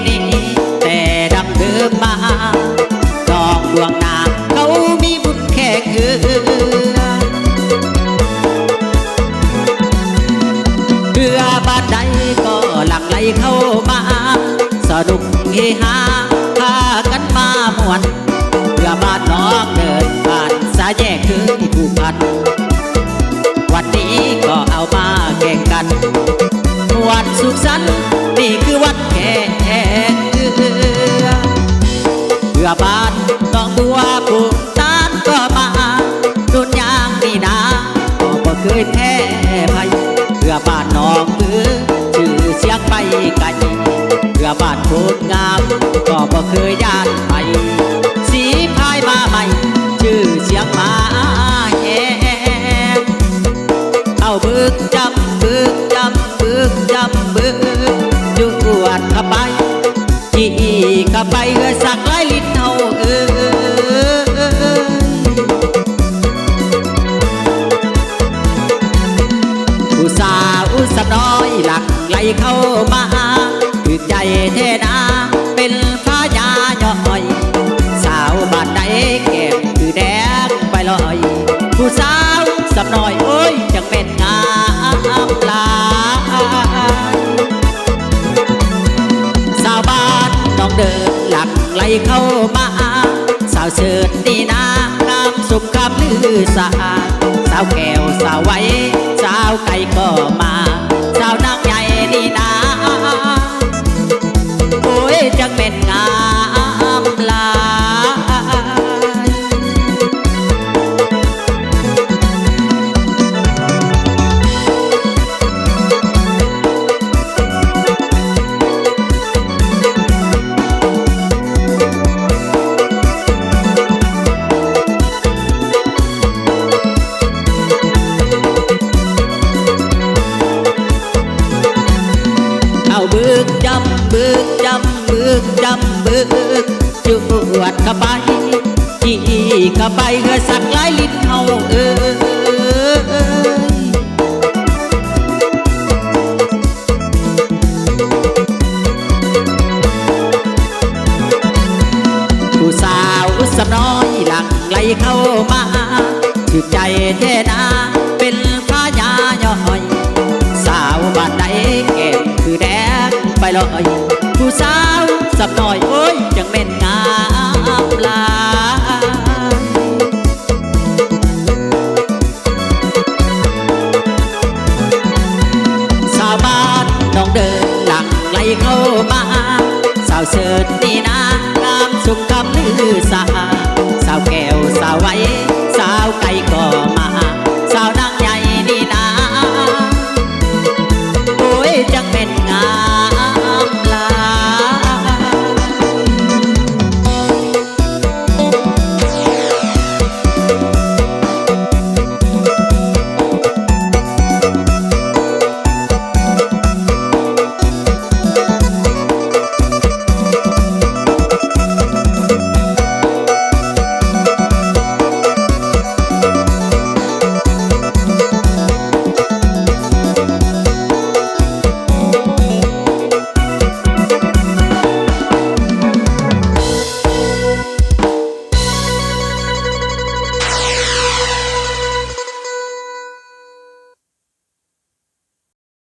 ນີ້ແຕ່ດັ້ງເດີມມາ ນ້ອງດວງນາງເຂົາມີບຸນແຂກເຮືອນ ເຮືອບ້ານໃດກໍຫຼັ່ງໄຫຼເຂົ້າມາ ສະໜຸກເຮຮາພາກັນມາມ່ວນ ເຮືອບ້ານນ້ອງເດີນຜ່ານສາມແຍກເຄີຍຜູກພັນ ວັນນີ້ກໍເອົາມາແຂ່ງກັນ ມ່ວນສຸກສັນ ນີ້ຄືວັນແຂກເຮືອ ເຮືອບ້ານໜອງບົວພູຕານກໍມາ ດຸນຍາງນີ້ນາ ກໍບໍ່ເຄີຍແພ້ໃຜ ເຮືອບ້ານໜອງບື ຊື່ສຽງໄປໄກ ເຮືອບ້ານໂພນງາມ ກໍບໍ່ເຄີຍຢ້ານໃຜ ສີພາຍມາໃໝ່ ຊື່ສຽງມາແຮງ ເອົາບຶກຈຳບຶກຈຳບຶກຈຳບຶກ ຈວດເຂົ້າໄປ ຈີ່ເຂົ້າໄປ ເອື້ອຍສັກຫຼາຍລິດເຮົາເອີຍ ຜູ້ສາວສາວນ້ອຍຫຼັ່ງໄຫຼເຂົ້າມາ ຖືກໃຈແທ້ນາ ເປັນພະຍາຍ້ອຍ ສາວບ້ານໃດແກ້ມຄືແດງໄປລອຍ ຜູ້ສາວສາວນ້ອຍ ໂອ້ຍ ຈັ່ງແມ່ນງາມຫຼາຍ ສາວບ້ານໜອງເດີນຫຼັ່ງໄຫຼເຂົ້າມາ ສາວເສີດນີ້ນາ ງາມສົມຄຳລືສາ ສາວແກ້ວສາວໄວ ສາວໄກ່ກໍມາ ສາວນາງໃຫຍ່ນີ້ນາ ໂອ້ຍ ຈັ່ງແມ່ນງາມຫຼາຍ ເອົາບຶກຈຳບຶກຈຳບຶກຈຳບຶກ ຈວດເຂົ້າໄປ ຈີ່ເຂົ້າໄປ ເຮືອສັກຫຼາຍລິດເຮົາເອີຍ ຜູ້ສາວສາວນ້ອຍຫຼັ່ງໄຫຼເຂົ້າມາ ຖືກໃຈແທ້ນາ ເປັນພະຍາຍ້ອຍ ສາວບ້ານໃດແກ້ມຄືແດງໄປລອຍ ຜູ້ສາວສາວນ້ອຍ ໂອ້ຍ ຈັ່ງແມ່ນງາມຫຼາຍ ສາວບ້ານໜອງເດີນຫຼັ່ງໄຫຼເຂົ້າມາ ສາວເສີດນີ້ນາ ງາມສົມຄຳລືສາ ສາວແກ້ວສາວໄວ ສາວໄກ່ກໍ